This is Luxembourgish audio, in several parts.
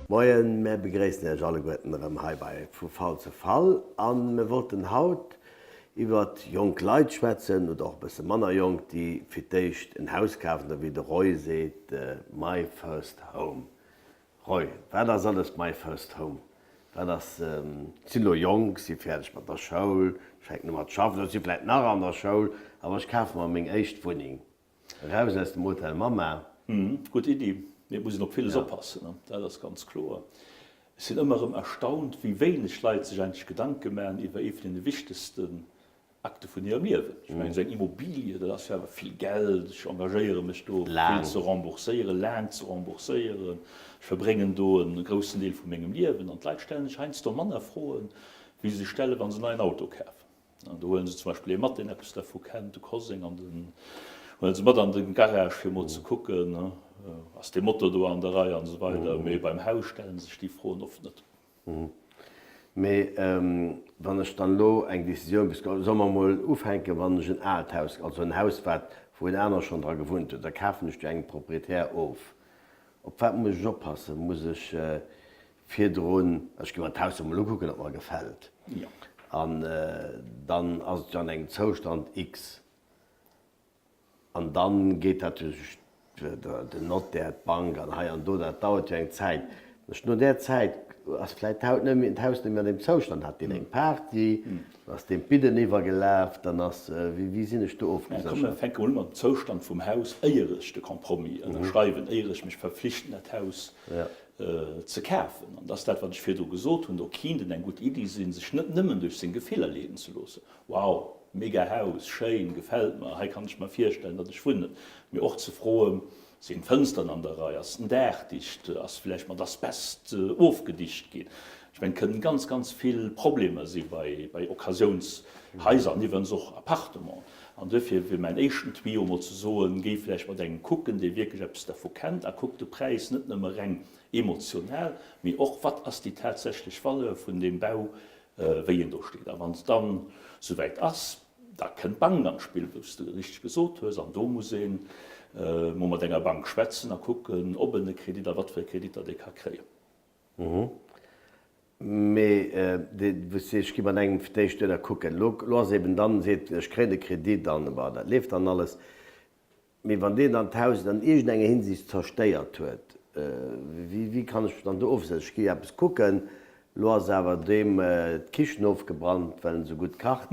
Moien, mär begréissen Iech alleguerten erëm hei bei Vu Fall zu Fall an mir wollten haut iwwert jonk Leit schwätzen oder och e bësse manner jonk, déi fir d'éischt en Haus kafen oder wéi de Roy seet, my first home. Roy, wat ass alles my first home? Wat ass, ech sinn elo jonk, si fäerdeg mat der Schoul, ech fänken u mat schaffen oder si vläit nach an der Schoul, awer ech kafe mer meng éischt Wunneng. Eraus aus dem Hotel Mama. Gutt Iddi, mee et muss een op villes oppassen, dat ass ganz kloer. Ech sinn ëmmer erëm erstaunt, wéi wéineg Leit sech eigentlech Gedanke maachen iwwer ee vun deene wichtegsten Akte vun hirem Liewen. Ech mengen, esou eng Immobilie, dat ass jo awer vill Geld, ech engagéiere mech do, vill ze rembourséieren, laang ze rembourséieren, ech verbréngen do e groussen Deel vu mengem Liewen. An d'Leit stellen sech heiansdo manner Froen, wéi se sech stellen, wa se en neien Auto kafen. An do huelen se zum Beispill ee mat, deen eppes dervu kennt, de Koseng, an den huelen se mat an de Garage, fir emol ze kucken, ass dee Motor do an der Rei an esou weider. Mee beim Haus stelle sech déi Froen oft net. Mee wann ech dann elo eng Decisioun bis geholl, solle mer emol ufänken, wann ech en aalt Haus, also en Haus, wat, wou en aner schonn dra gewunnt huet, da kafen ech jo engem Proprietär of. Op wat muss ech oppassen? Muss ech Virdrun, ech gi mer d'Haus emol ukucken, ob mer gefält. An dann ass et jo an engem Zoustand X. An dann geet dat duerch den Notaire, d'Bank an hei an do. Dat dauert jo eng Zäit. No där Zäit ass vläicht d'Haus net méi an deem Zoustand. Hat deen eng Party, dann ass deem d'Bidden iwwergelaf, dann ass, wéi sinn ech do ofgeséchert? Komm, mir fänke mol u mam Zoustand vum Haus, éier ech de Compromis ënnerschreiwen, éier ech mech verpflichten, dat Haus ze kafen. An dat ass dat, wat ech virdru gesot hunn, do kinnt et eng gutt Iddi sinn, sech net nëmmen duerch seng Gefiller leeden ze loossen, Wow, mega Haus, schéin, gefält mer, hei kann ech mer virstellen, datt ech wunnen, mee och ze froen, Sinn d'Fënsteren an der Rei, ass den Daach dicht, ass vläicht mat Asbest ofgedicht ginn? Ech mengen, et kënnen ganz, ganz vill Problemer si bei Occasiounshaiser an iwwerens och Appartementen. An duerfir wier mäin éischten Tuyau mol ze soen, géi vläicht mat engem kucken, dee wierklech eppes dervu kennt a kuck de Präis net nëmme reng emotional, mee och, wat ass déi tatsächlech Valeur vun deem Bau, wéi en do steet. A wann et dann souwäit ass, da kënnt d'Bank an d'Spill, wou s de richteg gesot hues, an do muss ee mol mat enger Bank schwätzen a kucken, ob en e Kredit a wat fir e Kredit datt ee ka kréien. Mee wou s de sees, ech gi mat engem fir d'éischt duerno kucken. Elo, elo ass eben dann, seet, ech kréien de Kredit an, bon, dat leeft dann alles. Mee wann deen dann d'Haus an iergendenger Hinsicht zerstéiert huet, wéi, wéi kann ech mech dann do ofsécheren? Ech gi eppes kucken, elo ass awer deem d'Kichen ofgebrannt, well en esou gutt kacht,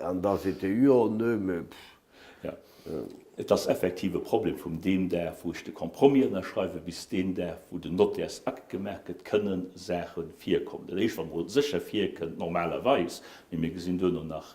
an da seet e, jo, nö, mee pff. Jo, et ass effektiv e Problem vum deem Dag, wou ech de Compromis ënnerschreiwen, bis deen Dag, wou den Nottärsakt gemaach gëtt, kënne Saache virkommen. Dat éischt, wat mol sécher virkënnt, normalerweis, mee mir gesinn duerno nach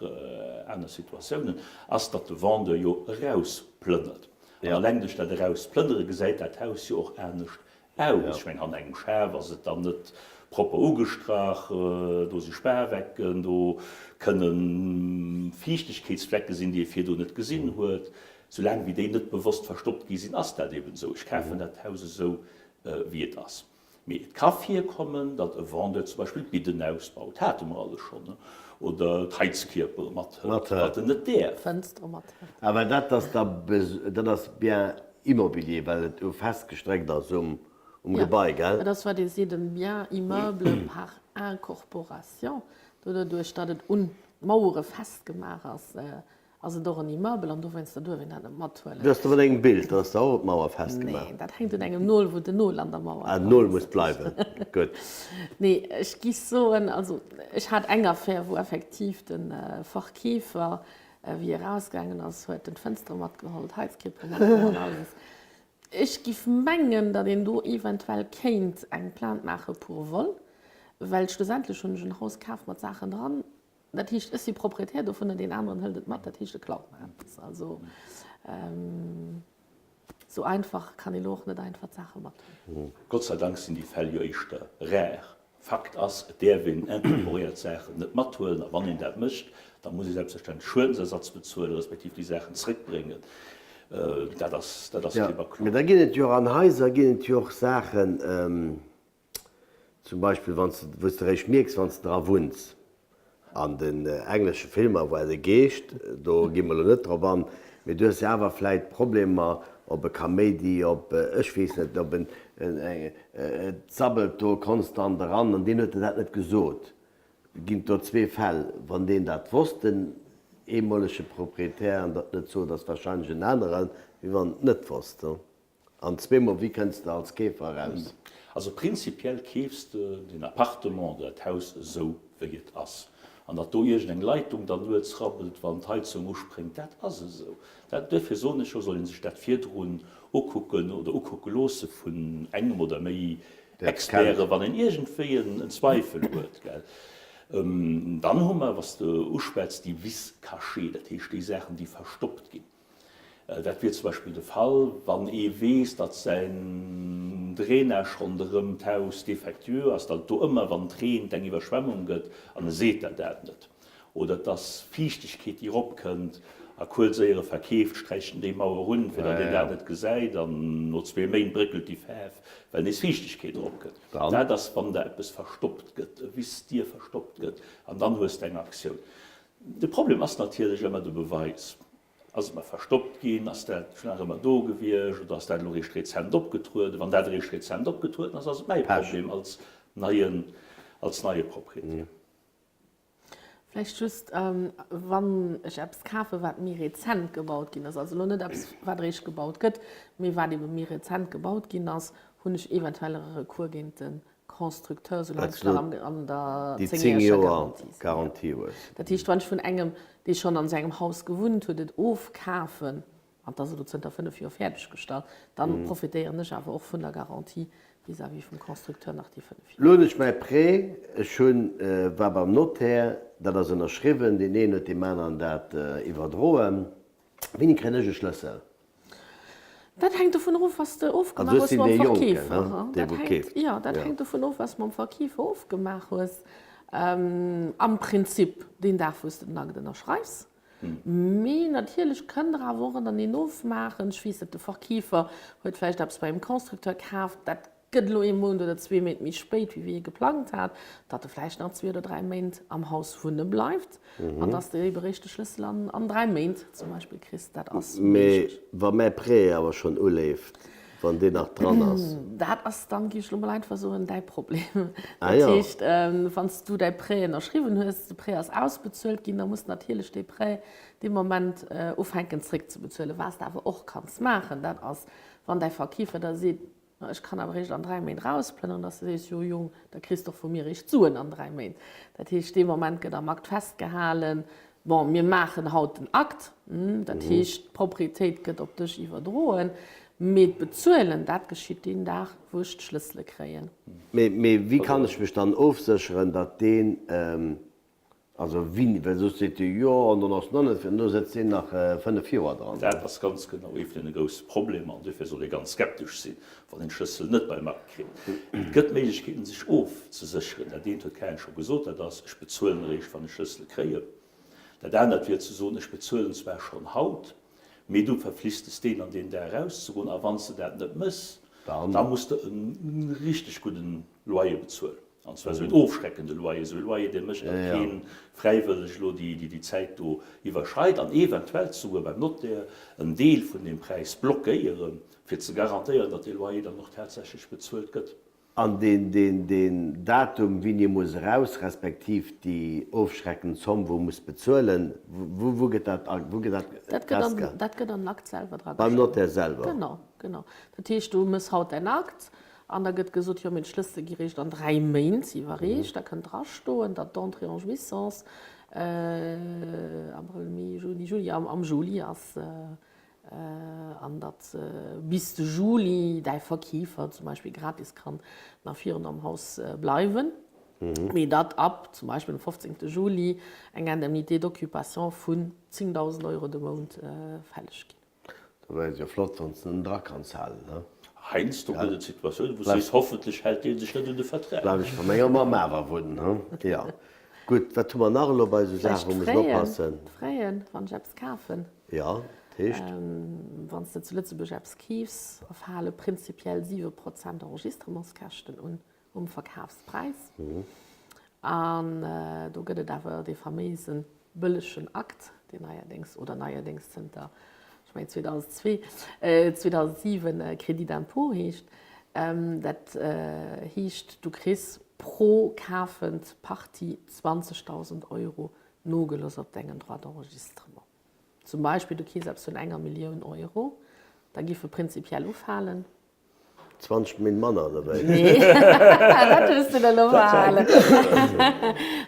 aner Situatiounen, ass, datt de Vendeur jo erausplënnert. An eleng duerch dat Erausplënnere gesäit dat Haus jo och anescht Aus. Ech mengen, an engem Schaf ass et dann net propper ugestrach, do si Spawecken, do kënne Fiichtegkeetsflecke sinn, déi ee virdu net gesinn huet. Soulaang wéi déi net bewosst verstoppt gi sinn, ass dat eben esou. Ech kafen dat Haus esou, wéi et ass. Mee et ka virkommen, datt e Vendeur zum Beispill d'Bidden ausbaut, hate mer alles schonn, oder d'Heizkierpere mathëlt, wat en net däerf. D'Fënstere mathëlt. Awer dat ass da, dat ass bien Immobilier, well et jo festgestréckt ass um Gebai, gell? Et ass wat ee seet en bien immeuble par incorporation. Doduerch, datt et un d'Mauere festgemaach ass, ass et och en Immeuble an dowéinster duerf een dat net mathuelen. Dat ass da mat engem Bild, dat ass da och op d'Mauer festgemaach? Nee, dat hänkt un engem Nol, wou den Nol an der Mauer dran ass. Ah, den Nol muss bleiwen, gutt. Nee, ech gi soen, also ech hat eng Affär, wou effektiv de Verkeefer Wéi e rausgaangen ass, huet en d'Fënstere matgeholl, d'Heizkierpere matgeholl an alles. Ech giff mengen, datt een do eventuell kéint eng Plainte maache pour vol, well schlussendlech hunn ech en Haus kaf mat Saachen dran. Dat heescht, ech si Proprietär dovunner, deen aneren hëlt et mat, dat heescht, e klaut mer eppes. Also esou einfach kann ee lo och net einfach d'Saache mathuelen. Gott sei Dank sinn déi Fäll jo éischter rar. Fakt ass, et däerf een incorporéiert Saachen net mathuelen a wann een dat mécht, da muss ee selbstverständlech Schuedensersatz bezuelen, respektiv déi Saachen zréckbréngen. Dat ass, dat ass klipp a kloer. Mee da ginn et jo och an Haiser ginn et jo och Saachen, zum Beispill wann s de, wou s de eréischt mierks, wann s de dra wunns. An den englesche Filmer war de Geescht, do gi mer elo net drop an, mee du hues jo awer vläit Problemer. Op e Kaméidi, op ech weess net, op en, et sabbelt do konstant eran an deen huet der dat net gesot. Ginn et do zwee Fäll, wann deen dat wosst, den eemolege Proprietär, an dat net sot, ass wahrscheinlech en aneren, wéi wann en et net wosst. An zweemol, wéi kënns de als Keefer eraus? Also prinzipiell keefs de den Appartement oder dat Haus esou wéi et ass. An datt do iergend eng Leitung dann nuets rabbelt, wann d'Heizung uspréngt, dat ass esou. Dat, duerfir soen ech jo, soll ee sech dat virdrun ukucken oder ukucke loosse vun engem oder méi Experte wann een iergendwéi en Zweifel huet, gell. Dann hu mer, wa s de uschwätz, déi Vices cachés, dat heescht déi Saachen, déi verstoppt ginn. Dat wier zum Beispill de Fall, wann ee weess, datt säin Drainage ronderëm d'Haus defectueux ass, datt et do ëmmer, wann et reent, eng Iwwerschwemmung gëtt an e seet der dat net. Oder et ass Fiichtegkeet, déi eropkënnt a Kuelséiere verkeeft, sträicht en déi Mauer un, fir datt een dat net gesäit, an no zwee Méint bréckelt déi Faarf, well nees Fiichtegkeet eropkënnt. Dat ass, wann der eppes verstoppt gëtt, e Vice dir verstoppt gëtt, an dann hues de eng Aktioun. De Problem ass natierlech ëmmer de Beweis. Ass et mer verstoppt ginn? Ass dat schonn nach ëmmer do gewiescht oder ass dat elo eréischt rezent opgetrueden? Wann dat eréischt rezent opgetrueden ass, ass et mäi Problem als neien, als neie Proprietär. Vläicht just, wann ech eppes kafen, wat méi rezent gebaut ginn ass, also elo net eppes, wat eréischt gebaut gëtt, mee wat ebe méi rezent gebaut ginn ass, hunn ech eventuell e Recours géint de Constructeur, soulaang ech nach an der zéngjäreger Garantie sinn. Dat heescht, wann ech vun engem, dee schonn an esou engem Haus gewunnt huet, et ofkafen, An et ass elo zënter 5 Joer fäerdeg gestallt. Dann profitéieren ech awer och vun der Garantie vis-à-vis vum Constructeur nach déi 5 Joer. Lo hunn ech mäi Prêt, ech hunn, war beim Notaire, dat ass ënnerschriwwen, deen een huet deem aneren dat iwwerdroen. Wéini kréien ech e Schlëssel? Dat hänkt dovun of, was de ofgemaach hues mam Verkeefer. Dat hänkt, jo, dat hänkt dovun of, was de mam Verkeefer ofgemaach hues. Am Prinzip deen Dag, wou s de den Akt ënnerschreifs. Mee natierlech kënnt Der awer och ënnerteneen ofmaachen. Ech weess net, de Verkeefer huet vläicht eppes bei engem Constructeur kaaft, dat gëtt elo ee Mount oder zwee Méint méi spéit, wéi wéi e geplangt hat, datt e vläicht nach zwee oder dräi Méint am Haus wunne bleift an datt s de ebe réischt de Schlëssel an dräi Méint zum Beispill kriss. Dat ass Mee wa mäi Prêt awer schonn uleeft, Wann deen nach dran ass. Dat ass dann, géif ech elo mol einfach soen, däi Problem. Dat heescht, wann s du däi Prêt ënnerschriwwen hues, de Prêt ass ausbezuelt ginn, da muss de natierlech dee Prêt dee Moment ufänken zréckzebezuelen. Wat s de awer och kanns maachen, dat ass, wann däi Verkeefer da seet, ech kann awer eréischt an dräi Méint erausplënneren, dass du sees, jo Jong, da kriss de och vu mir eréischt d'Suen an dräi Méint. Dat heescht, dee Moment gëtt am Akt festgehalen, Bon, mir maachen haut den Akt, dat heescht, d'Proprietéit gëtt op dech iwwerdroen, mee d'Bezuelen, dat geschitt deen Dag, wou ech d'Schlëssele kréien. Mee wéi kann ech mech dann ofsécheren, datt deen, also wien, well soss seet dee jo an dann ass nach net, an do sëtzt deen nach 5 Joer dran. Dat ass ganz genau ee vun deene grousse Problemer an duerfir soll ee ganz skeptesch sinn, wann een d'Schlëssel net beim Akt kritt. Et gëtt Méiglechkeeten, sech ofzesécheren. Dat eent huet d'Karen scho gesot, dat ass, ech bezuelen eréischt, wann ech Schlëssele kréien. Dat anert wier ze soen, ech bezuelen zwar schonn haut, mee du verpflichtes deen an deen Dag erauszegoen a wann s de dat net méchs, da muss de e richteg gudden Loyer bezuelen. An zwar esou een ofschreckende Loyer, esou e Loyer, dee mécht, datt kee fräiwëlleg elo déi Zäit do iwwerschreit an eventuell souguer beim Notaire en Deel vun deem Präis blockéieren, fir ze garantéieren, datt dee Loyer dann och tatsächlech bezuelt gëtt. An deen Datum, wéini e muss eraus, respektiv déi ofschreckend Zomm, wou e muss bezuelen, wou gëtt dat festgehalen? Dat gëtt an den Akt selwer drageschriwwen. Beim Notaire selwer? Genau, genau. Dat heescht, du méchs haut däin Akt an da gëtt gesot, jo, mee d'Schlëssele gi réischt an dräi Méint iwwerreecht. Da kënnt drastoen, datt d'Entrée en jouissance Abrëll, Mee, Juni, Juli, am Juli ass. An datt bis de Juli däi Verkeefer zum Beispill gratis kann nach virun am Haus bleiwen, mee datt ab zum Beispill dem 15. Juli eng Indemnité d'occupation vun 10.000 Euro de Mount fälleg ginn. Da wär et jo flott, wann s de en dra kanns halen, ne? Heiansdo gëtt et Situatiounen, wou s sees, hoffentlech hält dee sech net un de Vertrag. Bleiw ech bei menger Mamm awer wunnen, he? Jo. Gutt, wat hu mer nach elo bei esou Saachen, wou mer mussen oppassen? Vläicht d'Fraien, wann ech eppes kafen. Jo, dat heescht? Wann s de zu Lëtzebuerg eppes keefs, erfale prinzipiell 7 Prozent Enregistrementskäschten un um Verkafspräis. An do gëtt et awer dee faméise bëllegen Akt, deen neierdéngs, oder neierdéngs zënter, Ech mengen 2002, 2007 Crédit d'impôt heescht. Dat heescht, du kriss pro kafend Partie 20.000 Euro nogelooss op dengen Droit d'enregistrement. Zum Beispill, du keefs eppes vun enger Millioun Euro, da giffe prinzipiell ufalen. 20 Min manner, oder wéi? Nee, dat hues du der elo behalen.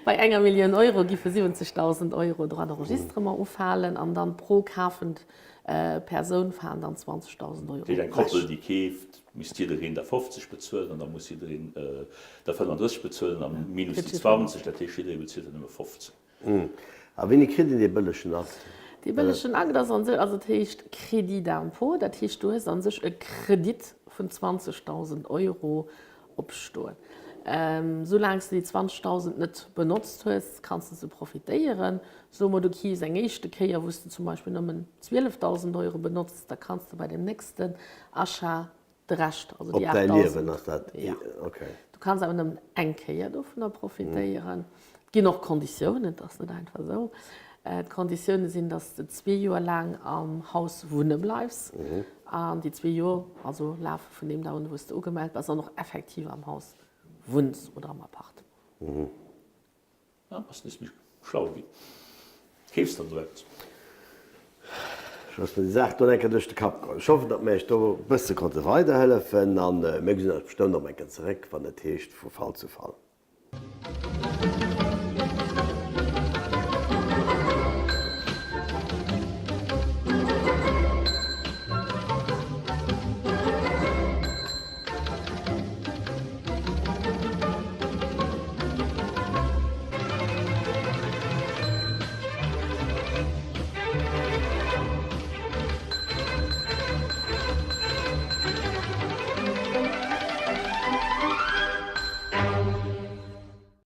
Bei enger Millioun Euro giffe 70.000 Euro Droit d'enregistrement ufalen an dann pro kafend Persoun falen dann 20.000 Euro Dat heescht, eng ewech. Koppel, déi keeft, misst jiddereen der 50 bezuelen an da muss jiddereen der 35 bezuelen a minus déi 20, dat heescht, jidderee bezilt der nëmme 15. A wéini kritt een dee bëllegen Akt? Dee bëllegen Akt ass an sech, also et heescht Crédit d'impôt, dat heescht du hues an sech e Kredit vun 20.000 Euro opstoen. Soulaang s de déi 20.000 net benotzt hues, kanns de se profitéieren. Soe mer du keefs eng éischte Kéier, wou s de zum Beispill nëmmen 12.000 Euro benotz, da kanns de bei deem nächsten Achat De Rescht, also déi 8.000. Op däi Liewen ass dat? Ja. Okay. Du kanns awer nëmmen eng Kéier dovunner profitéieren. Et ginn och Konditiounen, et ass net einfach esou. D'Konditioune sinn, datt s de zwee Joer laang am Haus wunne bleifs. An déi zwee Joer also lafe vun deem Dag un, wou s de ugemellt bass an och effektiv am Haus wunns oder am Appartement. Ah, bass nees méi schlau ginn. Keefs der elo eppes? Ech loosse mer déi Saach do eng Kéier duerch de Kapp goen. Ech hoffen, datt mir Iech do e bësse konnte weiderhëllefen a mir gesinn eis bestëmmt nach eng Kéier zeréck, wann et heescht vu Fall zu Fall.